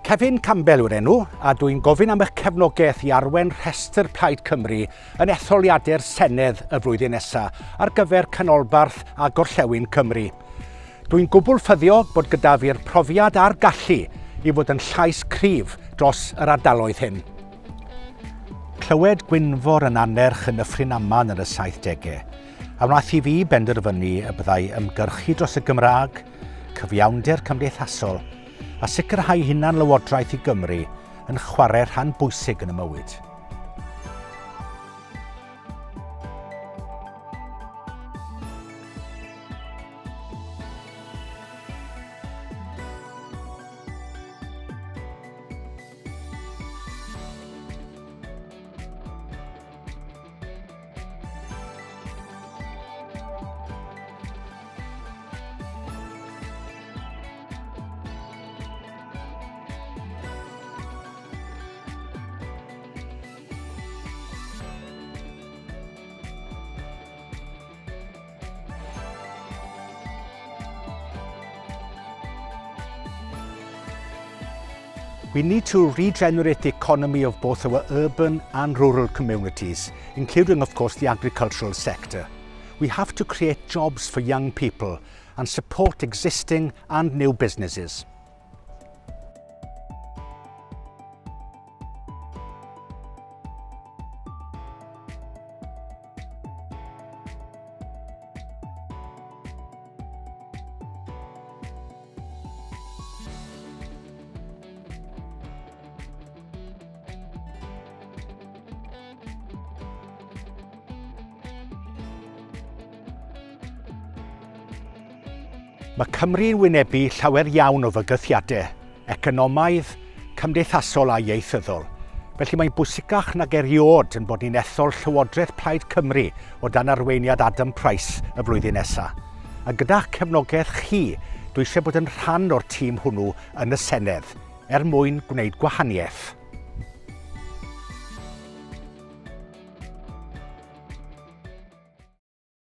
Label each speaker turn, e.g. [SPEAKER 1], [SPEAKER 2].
[SPEAKER 1] Cefin Campbell yw'r enw, a dwi'n gofyn am eich cefnogaeth i arwen rhestr Plaid Cymru yn etholiadau'r Senedd y flwyddyn nesaf ar gyfer Canolbarth a Gorllewin Cymru. Dwi'n gwbl ffyddiog bod gyda fi'r profiad a'r gallu i fod yn llais cryf dros yr ardaloedd hyn. Clywed Gwynfor yn annerch yn Nyffryn Aman yn y 70au, a wnaeth i fi benderfynu y byddai ymgyrchu dros y Gymraeg, cyfiawnder cymdeithasol a sicrhau hunan-lywodraeth i Gymru yn chwarae rhan bwysig yn y mywyd. We need to regenerate the economy of both our urban and rural communities, including, of course, the agricultural sector. We have to create jobs for young people and support existing and new businesses. Mae Cymru'n wynebu llawer iawn o fygythiadau, economaidd, cymdeithasol a ieithyddol. Felly mae'n bwysicach nag erioed yn bod ni'n ethol Llywodraeth Plaid Cymru o dan arweiniad Adam Price y flwyddyn nesaf. A gyda'ch cefnogaeth chi, dwi eisiau bod yn rhan o'r tîm hwnnw yn y Senedd, er mwyn gwneud gwahaniaeth.